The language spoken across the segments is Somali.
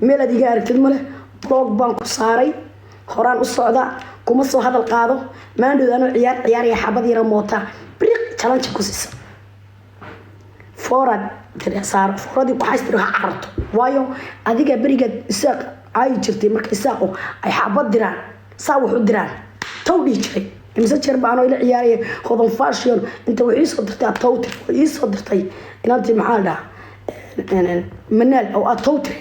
Meel aad iga aragtid male. Block baan ku saaray, horaan u socda, kuma soo hadal qaado. Maandhood anoo ciyaar ciyaaraya, xabad yara moota briq challenge ku siisa, fooraad saar, fooradii waxaa istiri ha cararto. Waayo, adiga berigaad Isaaq caayi jirtay, marka Isaaqu ay xabad diraan, saa wax u diraan, taw dhihi jiray. Imise jeer baa anoo ila ciyaaraya Hodan Fashion inta wax iisoo dirtay, aad taw tiri, oo iisoo dirtay inantii, maxaa la dhahaa, Manaal, oo aad taw tiri.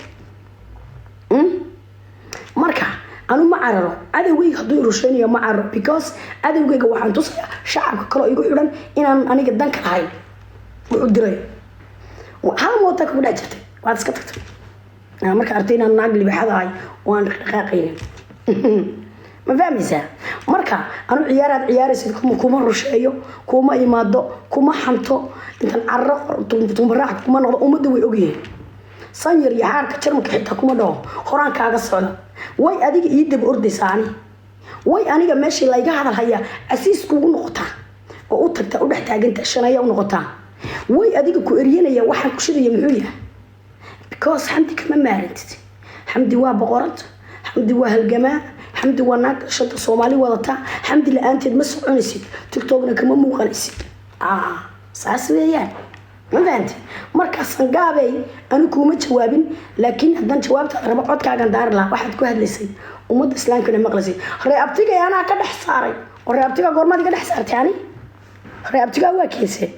Marka anu ma cararo. Cadowgeyga hadduu irusheynayo ma cararo, because cadowgeyga waxaan tusayaa shacabka kaloo igu xidhan inaan aniga danka lahayn. Wuxuu diray hal moota kugu dhex jirtay, waad iska tagtay. Marka artay inaan naag libaxada ahay oo aan dhaqdhaqaaqaynin, ma fahmaysaa? Marka anu ciyaaraad ciyaaraysid kuma rusheeyo, kuma imaado, kuma xanto, intaan cararo tumbaraac kuma noqdo. Ummadda way ogyihiin. Sanyar iyo xaarka Jarmalka xitaa kuma dhaho, horaan kaaga socda. Way adiga ii daba ordaysaa ani, way aniga meeshii layga hadal hayaa casiis kugu noqotaa oo u tagtaa, u dhex taaganta, shanaya u noqotaa. Way adiga ku eryanaya, waxaan ku shidaya muxuu yahay? Because Xamdi kama maarantid. Xamdi waa boqorad, Xamdi waa halgamaa, Xamdi waa naag shanta Soomaali wadata. Xamdi la-aanteed ma soconaysid, TikTokna kama muuqanaysid. Saas weeyaan, ma fahanti? Marka sangaabey, anu kuuma jawaabin, laakiin haddaan jawaabtaada rabo, codkaagan daari lahaa. Waxaad ku hadlaysay ummadda islaamkana maqlaysay. Ree abtigay anaa ka dhex saaray, oo ree abtigaa goormaad iga dhex saartay? Ani ree abtigaa waa keese?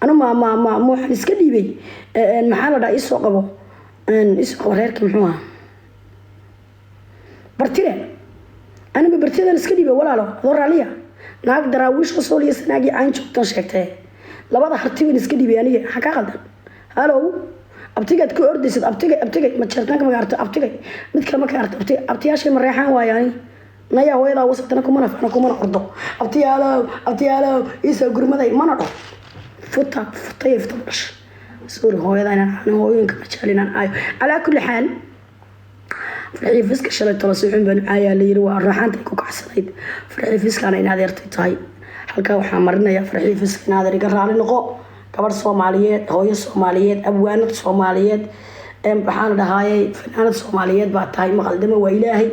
Anu ma waxaan iska dhiibay, maxaa la dhaha, isoo qabo, isoo qabo, reerkii muxuu ahaa, Bartire. Aniba Bartidan iska dhiibay, walaalo, adoo raaliya. Naag Daraawiisha Sool iyo Sanaagii Cayn joogtan sheegtay, labada hartiban iska dhiibay aniga. Maxaa kaa qaldan? Halow, abtigaad ka ordaysid, abtigay, abtigay ma jeertaanka ma arto, abtigay mid kale ma ka arto. Abti abtiyaashay ma reexaan waayo. Ani nayaa hooyadaa wasatana kumana fano, kumana ordo. Abtiyaalow, abtiyaalow, iisoo gurmaday mana dhaho. Futa futaya, futa dhasha. Sorry, hooyada inaan hooyooyinka ma jecel inaan caayo. Calaa kulli xaal, Farxii Fiska shalay tolo si xun baan caayaa la yiri, waa raaxaanta ay ku kacsanayd. Farxii Fiskana in adeertay tahay, halkaa waxaa marinaya. Farxii Fiska, in adeer, iga raali noqo. Gabadh Soomaaliyeed, hooyo Soomaaliyeed, abwaanad Soomaaliyeed, maxaa la dhahaayey, fanaanad Soomaaliyeed baa tahay. Maqaldamo waa Ilaahay.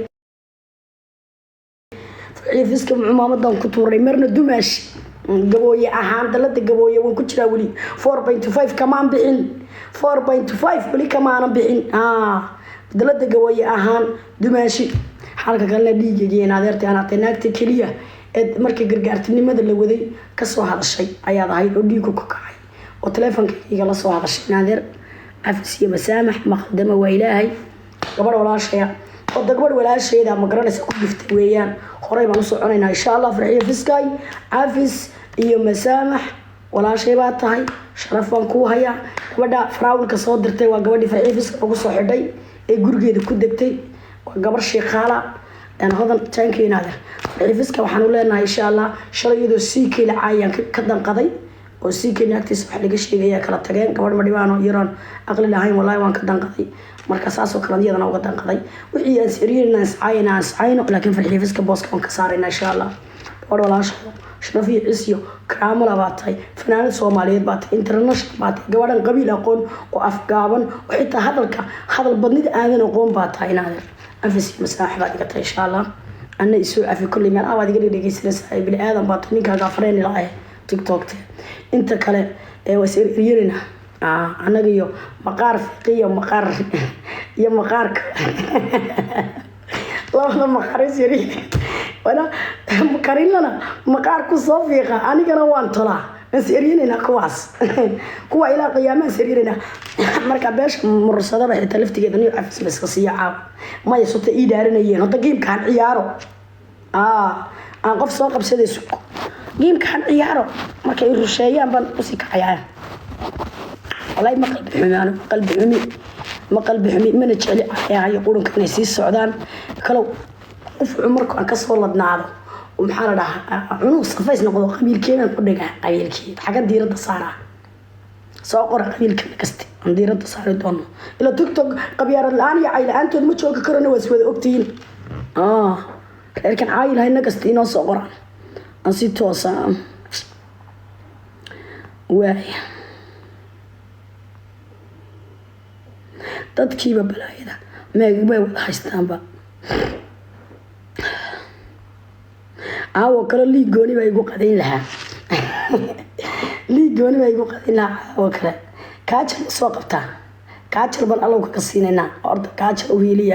Farxii Fiska cumaamadan ku tuuray marna dumaash Gabooye ahaan, dalada Gabooye waan ku jiraa weli. 4.5 kamaan bixin, 4.5 weli kamaanan bixin. Dalada Gabooye ahaan dumaashi. Xalka kalena dhiigayeen adeertay anaatay, naagta keliya ee markii gargaartinimada la waday kasoo hadashay ayaad ahayd, oo dhiigu ka kacay oo taleefonkayga la soo hadashay. Naadeer, cafis iyo masaamax, maqaldamo waa Ilaahay. Gabadh walaashaya oo da gabadh walaasheeda, ma garanaysa, ku giftay weeyaan. Horey baan u soconaynaa, insha Allah. Farxiyo Fiskay, cafis iyo masaamax, walaashay baa tahay, sharaf baan kuu hayaa. Gabadha faraawilka soo dirtay waa gabadhii Farxiyo Fiska lagu soo xidhay ee gurigeeda ku degtay, waa gabar Shiikaala Hodan taankenaada. Farxiyo Fiska waxaanu leenahay, insha Allah, shalay iyadoo sii kela caayaan ka danqaday, oo sii kenya agtiisa wax laga sheegaya, kala tageen, gabadh madhibaano yaroon aqli lahayn, wallahi waan ka danqaday. Marka saasoo kale iyadana uga danqaday. Wixii aan siriyeen, aan iscaayna, aan iscaayno, laakiin Farxiyo Fiska booska waan ka saarayna, insha Allah. Gabadh walaasha sharaf iyo cis iyo karaamala baa tahay, fanaanad Soomaaliyeed baa tahay, international baa tahay, gabadhan qabiil aqoon oo afgaaban oo xitaa hadalka hadal badnida aadan aqoon baa tahay. Inaadeer, cafis iyo masaax baad iga tahay, insha Allah. Ana isoo cafi, kolley meel abaad iga dhegeysanaysaa, bini aadan baa tahay, ninkaaga afreeni lahay TikTokte. Inta kale ee waa is eryerina annaga iyo maqaar fiqi iyo maqaar iyo maqaarka, labada maqaar is yari wana karinlana maqaar ku soo fiiqa, anigana waan tolaa. Waan is eryanaynaa kuwaas, kuwa ilaa qiyaamaha is eryanaynaa. Marka beesha mursadaba xitaa laftigeeda niyo cafis ma iska siiya caawa? Maya, sota ii dhaaranayeen. Hadda gamekaan ciyaaro, aan qof soo qabsaday, sugo, gamekaan ciyaaro, markay i rusheeyaan baan usii kacayaa. Walahi ma qalbi xumi, anu qalbi xumi, ma qalbi xumi, mana jecli caayaha iyo qurunka inay sii socdaan. Kalow qof marku aan kasoo ladnaado, maxaa la dhahaa, cunuhu safays noqdo, qabiilkeedan ku dhigaa, qabiilkii xagga diiradda saaraa. Soo qora qabiilka kaste aan diiradda saari doono. Ila TikTok qabyaarad la-aan iyo cay la-aantood ma joogi karona, waa iswada ogtihiin. Reerkan caayi lahayna kasta inoo soo qoraan aan si toosa waaya. Dadkiiba balaayada May wada haystaanba. Caawo kale liig gooni baa igu qadayn lahaa, liig gooni baa igu qadayn lahaa. Caawo kale kaajal ma soo qabtaa? Kaajal baan allow kaga siinaynaa. Horta kaajal u hiiliya.